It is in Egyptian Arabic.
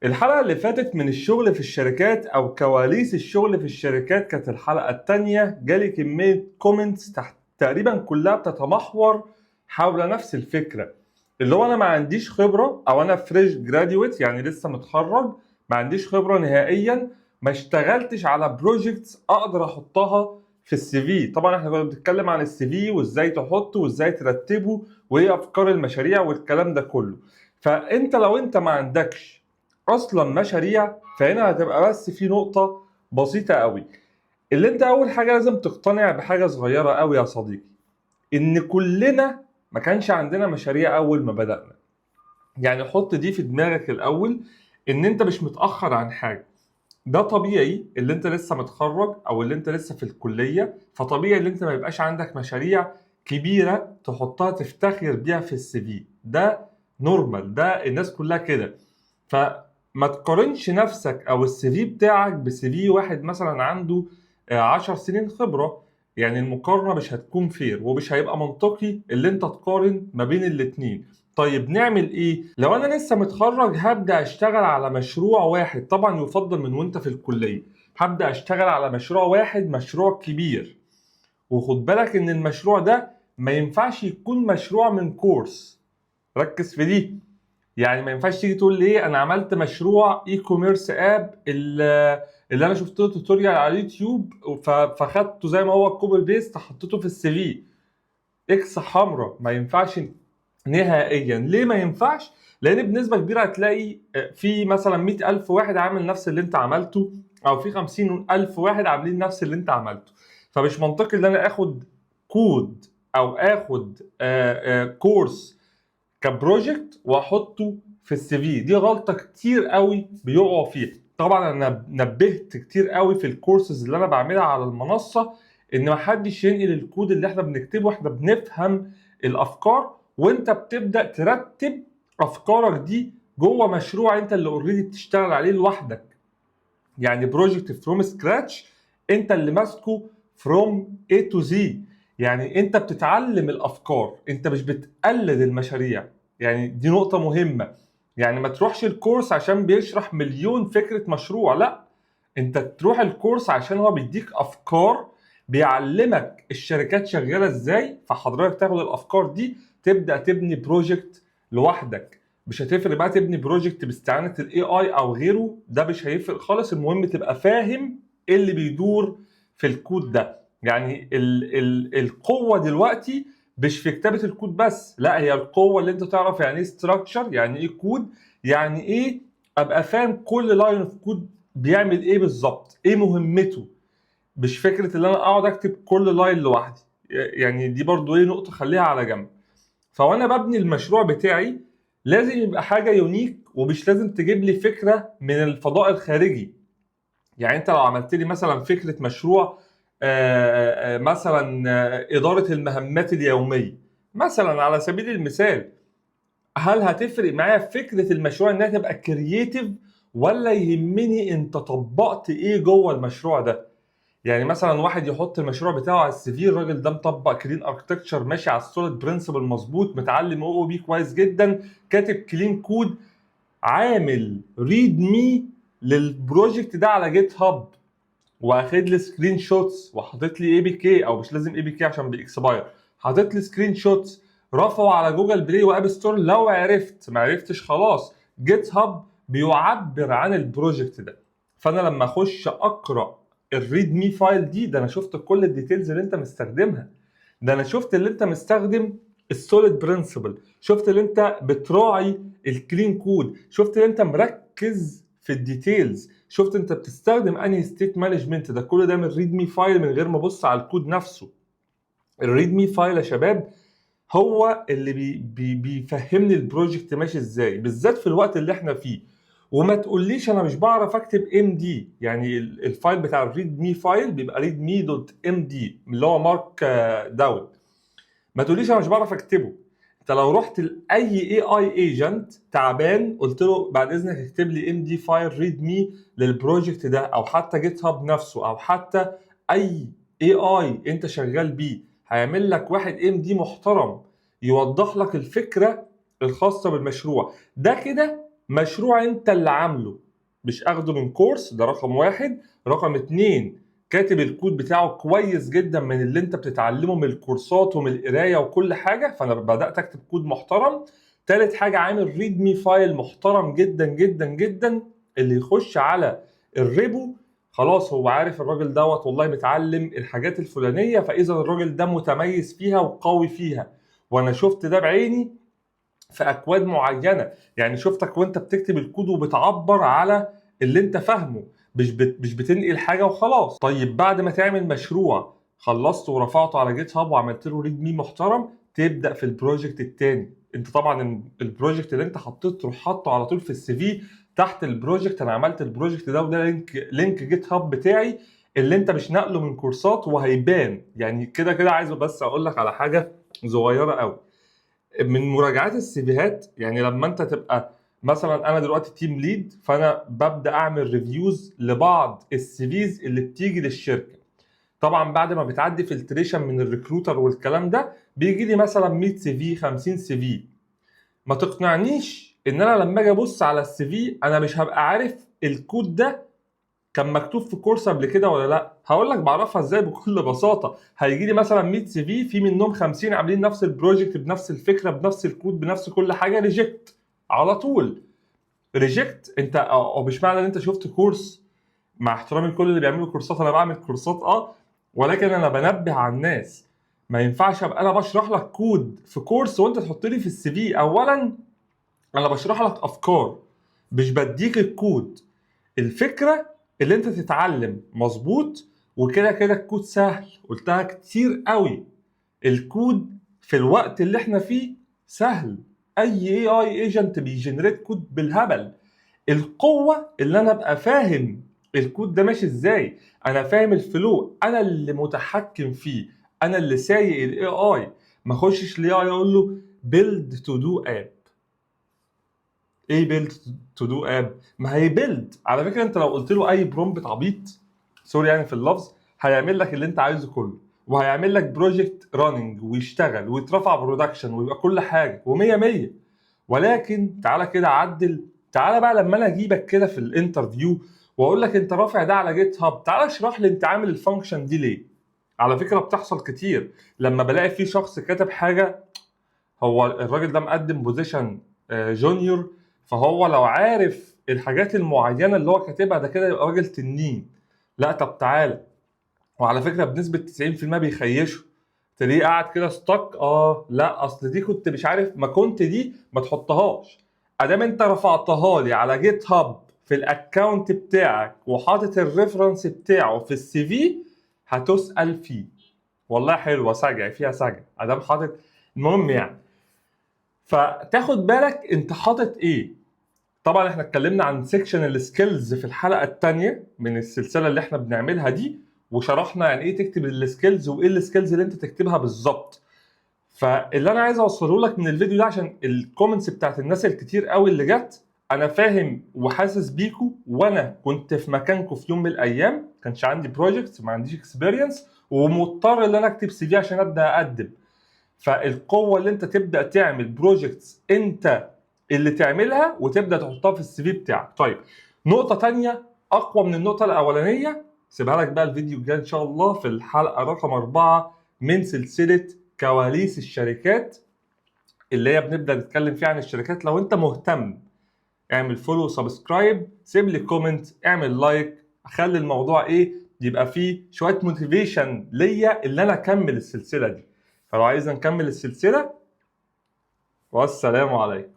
الحلقة اللي فاتت من الشغل في الشركات أو كواليس الشغل في الشركات كانت الحلقة التانية. جالي كمية comments تحت تقريبا كلها بتتمحور حول نفس الفكرة، اللي هو أنا ما عنديش خبرة أو أنا fresh graduate، يعني لسه متخرج، ما عنديش خبرة نهائيا، ما اشتغلتش على projects أقدر أحطها في ال CV. طبعا احنا كنا بنتكلم عن ال CV وازاي تحطه وازاي ترتبه وايه افكار المشاريع والكلام ده كله. فانت لو انت ما عندكش اصلا مشاريع، فهنا هتبقى بس في نقطة بسيطة قوي، اللي انت اول حاجة لازم تقتنع بحاجة صغيرة قوي يا صديقي، ان كلنا ما كانش عندنا مشاريع اول ما بدأنا. يعني حط دي في دماغك الاول، ان انت مش متأخر عن حاجة، ده طبيعي اللي انت لسه متخرج او اللي انت لسه في الكلية، فطبيعي اللي انت ما يبقاش عندك مشاريع كبيرة تحطها تفتخر بيها في ال CV. ده normal، ده الناس كلها كده. فما تقارنش نفسك او ال CV بتاعك ب CV واحد مثلا عنده 10 سنين خبرة. يعني المقارنة مش هتكون fair ومش هيبقى منطقي اللي انت تقارن ما بين الاتنين. طيب نعمل ايه لو انا لسه متخرج؟ هبدأ اشتغل على مشروع واحد، طبعا يفضل من وانت في الكلية. هبدأ اشتغل على مشروع واحد، مشروع كبير. وخد بالك ان المشروع ده ما ينفعش يكون مشروع من course، ركز في دي. يعني ما ينفعش تيجي تقول لي ايه، انا عملت مشروع e-commerce app اللي انا شفت له tutorial على اليوتيوب، فخدته زي ما هو copy paste حطيته في ال CV. X حمراء، ما ينفعش نهائيا. ليه ما ينفعش؟ لان بنسبة كبيرة هتلاقي في مثلا 100,000 واحد عامل نفس اللي انت عملته، او في 50,000 واحد عاملين نفس اللي انت عملته. فمش منطقي ان انا اخد كود او اخد course ك project واحطه في ال CV. دي غلطه كتير قوي بيقعوا فيها. طبعا انا نبهت كتير قوي في الكورسز اللي انا بعملها على المنصة ان ما حدش ينقل الكود اللي احنا بنكتبه. احنا بنفهم الافكار، وانت بتبدا ترتب افكارك دي جوه مشروع انت اللي already بتشتغل عليه لوحدك، يعني project from scratch انت اللي ماسكه from A to Z. يعني انت بتتعلم الافكار، انت مش بتقلد المشاريع. يعني دي نقطة مهمة. يعني ما تروحش ال course عشان بيشرح مليون فكرة مشروع، لا، انت تروح ال course عشان هو بيديك افكار، بيعلمك الشركات شغالة ازاي، فحضرتك تاخد الافكار دي تبدا تبني project لوحدك. مش هتفرق بقى تبني project باستعانه ال AI او غيره، ده مش هيفرق خالص. المهم تبقى فاهم ايه اللي بيدور في الكود ده. يعني ال ال القوة دلوقتي مش في كتابه الكود بس، لا، هي القوة اللي انت تعرف يعني ايه structure، يعني ايه كود، يعني ايه ابقى فاهم كل line of code بيعمل ايه بالظبط، ايه مهمته، مش فكرة ان انا اقعد اكتب كل line لوحدي. يعني دي برضو ايه نقطة خليها على جنب. فوانا ببني المشروع بتاعي لازم يبقى حاجة unique، ومش لازم تجيب لي فكرة من الفضاء الخارجي. يعني انت لو عملت لي مثلا فكرة مشروع مثلا ادارة المهمات اليومية مثلا على سبيل المثال، هل هتفرق معايا فكرة المشروع انها تبقى creative، ولا يهمني انت طبقت ايه جوه المشروع ده؟ يعني مثلا واحد يحط المشروع بتاعه على ال CV، الراجل ده مطبق clean architecture، ماشي على ال SOLID principle مظبوط، متعلم OOP كويس جدا، كاتب clean code، عامل README لل project ده على GitHub، واخد لي screenshots، وحاطط لي APK، او مش لازم APK عشان بي expire، حاطط لي screenshots، رفعه على Google Play و App Store لو عرفت، ما عرفتش خلاص، GitHub بيعبر عن ال project ده. فانا لما اخش اقرا ال README file دي، ده انا شفت كل ال details اللي انت مستخدمها، ده انا شفت اللي انت مستخدم ال SOLID principle، شفت اللي انت بتراعي ال clean code، شفت اللي انت مركز في ال details، شفت انت بتستخدم انهي state management. ده كل ده من README file من غير ما ابص على الكود نفسه. ال README file يا شباب هو اللي بي بي بيفهمني ال project ماشي ازاي، بالذات في الوقت اللي احنا فيه. وما تقوليش انا مش بعرف اكتب MD. يعني ال file بتاع ال README file بيبقى README.md اللي هو markdown. ما تقوليش انا مش بعرف اكتبه. انت لو رحت لاي AI agent تعبان قلت له بعد اذنك اكتب لي MD file README لل project ده، او حتى GitHub نفسه، او حتى اي AI انت شغال بيه، هيعمل لك واحد MD محترم يوضح لك الفكرة الخاصة بالمشروع ده كده. مشروع انت اللي عامله، مش اخده من كورس، ده رقم واحد. رقم اتنين، كاتب الكود بتاعه كويس جدا من اللي انت بتتعلمه من الكورسات ومن القراية وكل حاجه، فانا بدات اكتب كود محترم. تالت حاجه، عامل README file محترم جدا جدا جدا، اللي يخش على ال repo خلاص هو عارف الراجل دوت والله متعلم الحاجات الفلانيه، فاذا الراجل ده متميز فيها وقوي فيها. وانا شفت ده بعيني في اكواد معينه، يعني شفتك وانت بتكتب الكود وبتعبر على اللي انت فاهمه، مش بتنقل حاجة وخلاص. طيب بعد ما تعمل مشروع خلصته ورفعته على GitHub وعملت له README محترم، تبدا في ال project التاني. انت طبعا ال project اللي انت حطيته تروح حاطه على طول في ال CV تحت ال project، انا عملت ال project ده وده link GitHub بتاعي اللي انت مش نقله من كورسات، وهيبان يعني كده كده. عايز بس اقول لك على حاجة صغيرة قوي من مراجعات ال CV هات، يعني لما انت تبقى مثلا، انا دلوقتي team lead، فانا ببدا اعمل reviews لبعض ال CVs اللي بتيجي للشركه. طبعا بعد ما بتعدي filtration من ال recruiter والكلام ده، بيجي لي مثلا 100 CV، 50 CV. ما تقنعنيش ان انا لما اجي ابص على ال CV انا مش هبقى عارف الكود ده كان مكتوب في كورس قبل كده ولا لا. هقول لك بعرفها ازاي بكل بساطه. هيجي لي مثلا 100 CV، في منهم 50 عاملين نفس ال project بنفس الفكرة بنفس الكود بنفس كل حاجه، reject على طول، reject. انت او مش معنى ان انت شفت كورس، مع احترامي لكل اللي بيعملوا كورسات، انا بعمل كورسات ولكن انا بنبه على الناس، ما ينفعش ابقى انا بشرح لك كود في كورس وانت تحط لي في ال CV. اولا انا بشرح لك افكار، مش بديك الكود. الفكرة اللي انت تتعلم مظبوط، وكده كده الكود سهل، قلتها كتير قوي، الكود في الوقت اللي احنا فيه سهل، اي AI agent بي generate code بالهبل. القوة اللي انا ابقى فاهم الكود ده ماشي ازاي، انا فاهم ال flow، انا اللي متحكم فيه، انا اللي سايق ال AI. ما اخشش ال AI اقول له build to do app. ايه build to do app؟ ما هي build. على فكرة انت لو قلت له اي prompt عبيط، sorry يعني في اللفظ، هيعمل لك اللي انت عايزه كله، وهيعمل لك project running ويشتغل ويترفع production ويبقى كل حاجة ومية مية. ولكن تعالى كده عدل، تعالى بقى لما انا اجيبك كده في ال interview واقول لك انت رافع ده على GitHub، تعالى اشرح لي انت عامل ال function دي ليه. على فكرة بتحصل كتير لما بلاقي في شخص كاتب حاجه، هو الراجل ده مقدم position junior، فهو لو عارف الحاجات المعينة اللي هو كاتبها ده كده يبقى راجل تنين. لا، طب تعالى. وعلى فكرة بنسبة 90% بيخيشوا، تلاقيه قاعد كده stuck، لا اصل دي كنت مش عارف، ما كنت دي ما تحطهاش ادام انت رفعتها لي على GitHub في ال account بتاعك وحاطط ال reference بتاعه في ال CV، هتسأل فيه. والله حلوه، سجع فيها سجع ادام حاطط. المهم يعني فتاخد بالك انت حاطط ايه. طبعا احنا اتكلمنا عن section ال skills في الحلقة الثانية من السلسلة اللي احنا بنعملها دي، وشرحنا يعني ايه تكتب ال skills وايه ال skills اللي انت تكتبها بالظبط. فاللي انا عايز اوصله لك من الفيديو ده، عشان ال comments بتاعت الناس الكتير قوي اللي جت، انا فاهم وحاسس بيكو، وانا كنت في مكانكم في يوم من الايام، كانش عندي project، ما عنديش experience، ومضطر ان انا اكتب CV عشان ابدا اقدم. فالقوه اللي انت تبدا تعمل projects انت اللي تعملها وتبدا تحطها في ال CV بتاعك. طيب نقطة تانية اقوى من النقطة الاولانيه، سيبها لك بقى الفيديو الجاي ان شاء الله في الحلقة رقم 4 من سلسلة كواليس الشركات، اللي هي بنبدا نتكلم فيها عن الشركات. لو انت مهتم اعمل follow، subscribe، سيب لي comment، اعمل like، خلي الموضوع ايه يبقى فيه شوية motivation ليا اللي انا اكمل السلسلة دي. فلو عايز نكمل السلسله، والسلام عليكم.